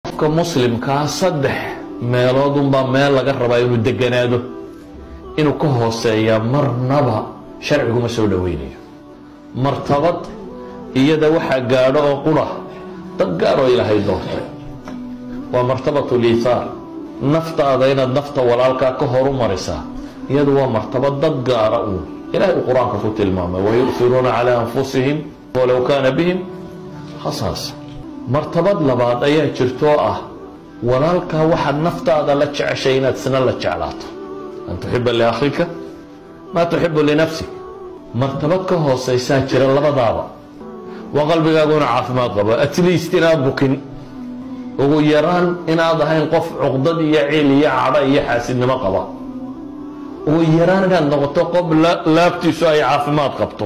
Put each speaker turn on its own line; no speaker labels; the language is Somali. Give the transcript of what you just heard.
Qofka muslimkaa saddex meelood unbaa meel laga rabaa inuu deganaado. Inuu ka hooseeyaa marnaba sharciguma soo dhoweynayo. Martabad iyada waxaa gaadho oo qura dad gaaroo Ilaahay doortay, waa martabatu liithaar. Naftaada inaad nafta walaalkaa ka horu marisaa, iyadu waa martabad dad gaara uun Ilahay uu Qur-aanka ku tilmaamay: ويؤثرون على أنفسهم ولو كان بهم خصاصة. Martabad labaad ayaa jirtoo ah walaalkaa waxaad naftaada la jeceshay inaad isna la jeclaato, أن تحب لأخيك ما تحب لنفسك. Martabad ka hooseysaa jira labadaaba, waa qalbigaaguna caafimaad qabo, at least inaad bukin, ugu yaraan inaad ahayn qof cuqdad iyo ciil iyo cadho iyo xaasidnimo qaba, ugu yaraan inaad noqoto qof laabtiisu ay caafimaad qabto.